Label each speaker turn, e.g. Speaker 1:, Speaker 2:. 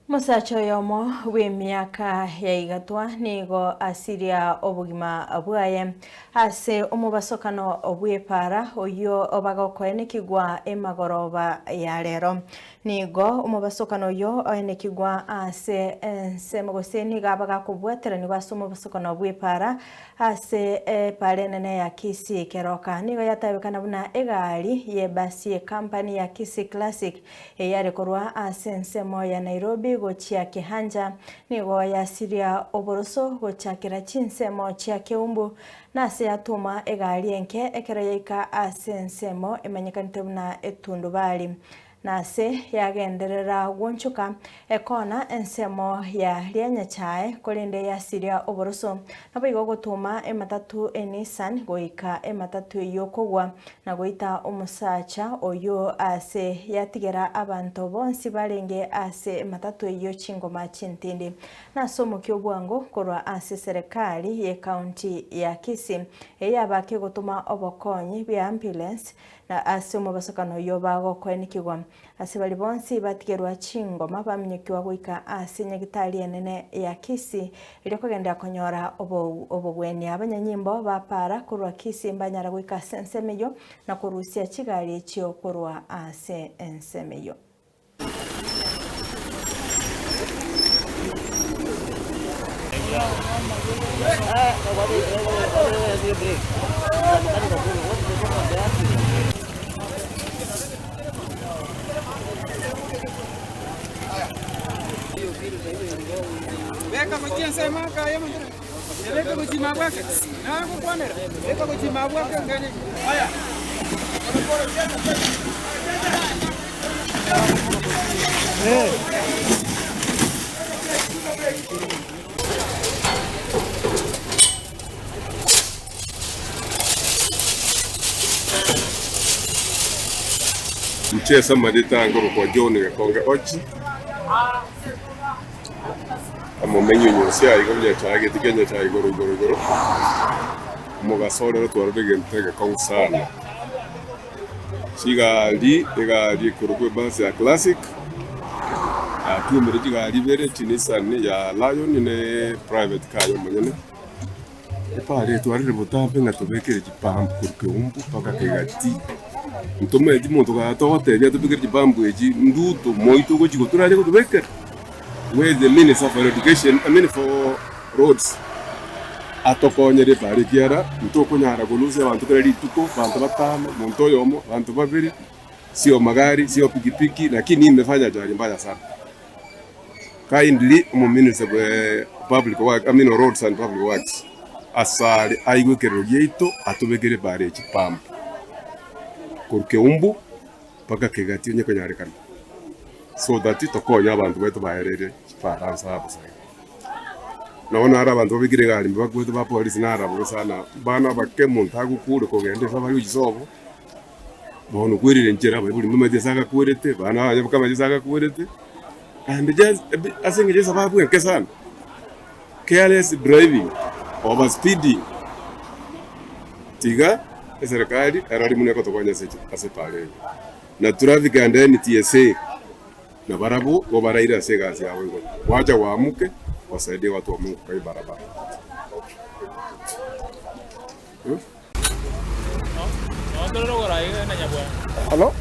Speaker 1: Omosacha oyomo bw'emiaka ya igatwa nigo asiria obogima bwaye ase omobasokano bw'epaara oyio bagokoenekigwa emagoroba ya rero. Nigo omobasokano oyio oenekigwa ase ensemo gose nigo abagakobwateranigwa ase omobasokano bw'epaara ase epaara enene ya Kisii Keroka. Nigo yatabekana buna egari y'ebasi y'ecompany ya Kisii Classic Eyare korwa ase ensemo ya Nairobi gochia Kehancha nigo yasiria oboroso gochakera chinsemo chia Keumbu na ase yatoma egari enke ekero yaika ase ensemo emanyekanete buna Etundubari na ase yagenderera gwonchoka ekona ensemo ya Rianyachae korende yasiria oboroso naboigo gotoma ematatu eNissan goika ematatu eyio kogwa na goita omosacha oyio aase yatigera abanto bonsi barenge ase ematatu eyio chingoma chintindi. Na ase omokia obwango korwa ase serekari ye county ya Kisii eyabake gotoma obokonyi bia ambulance na ase omobasokano oyio bagokoenikigwa. Ase baria bonsi batigerwa chingoma baminyokigwa goika ase nyagitari enene ya Kisii erio kogenderera konyora obogwenia. Abanyanyimbo ba para korwa Kisii mbanyara goika ase ensemo eyio na korusia chigari echio korwa ase ensemo eyio.
Speaker 2: Beka gochia ensemo aka y'omotwe, ebeke gochia ime abwo ake, nagokwanera, beka gochia ime abwo ake ng'ende. Aya.
Speaker 3: Inche ase amarieta ange ngorokwa John Gekonge Ochi, omomenyi o Nyasae iga Nyachae gete kia Nyachae igoro igoro igoro, omogaso ore otwarire egento egekong'u sana. Chigari, egari ekorokwa ebus ya Classic, yatwomire chigari ibere, chiNissan ya Lion ne private car ya omonyene. Epara etwarire botambe ng'a tobekere chipampu korwa keumbu mpaka kegati. Ntomanyeti monto gaa togotebia atobekere chipampu echi nduto moito ogochi gotura ache gotobekera? Where is the minister for education, I mean for roads atokonyere epara ekiara ntokonyara kolusia abanto kera rituko, abanto batano, monto oyomo, abanto babere, sio magari, sio pikipiki, lakini imefanya ajali mbaya sana. Kindly omominister bwe public work, I mean roads and public works asare aigwe ekerero giaito atobekere epara echi pump korwa Keumbu mpaka Kegati onye konyarekana so that tokonye abanto baito baerere chipara ase abo saidi. Nabo naro abanto babekire egari mbakwete ba polisi naro abwo sana bana abake omonto agokure kogenda ase abare gochia sobo bono okwerire nchera abaibori mbamaete ase agakwerete abana baye bakamanya ase agakwerete. And just ase eng'encho esababu enke sana, careless driving, over speeding, tiga eserekari erore buna egotokonya ase ase epara eye. Na traffic and NTSA nabarabwo nigo baraire ase egasi yabo igoro, wacha waamuke wasaidie watu wa Mungu kwa hii barabara. Hello?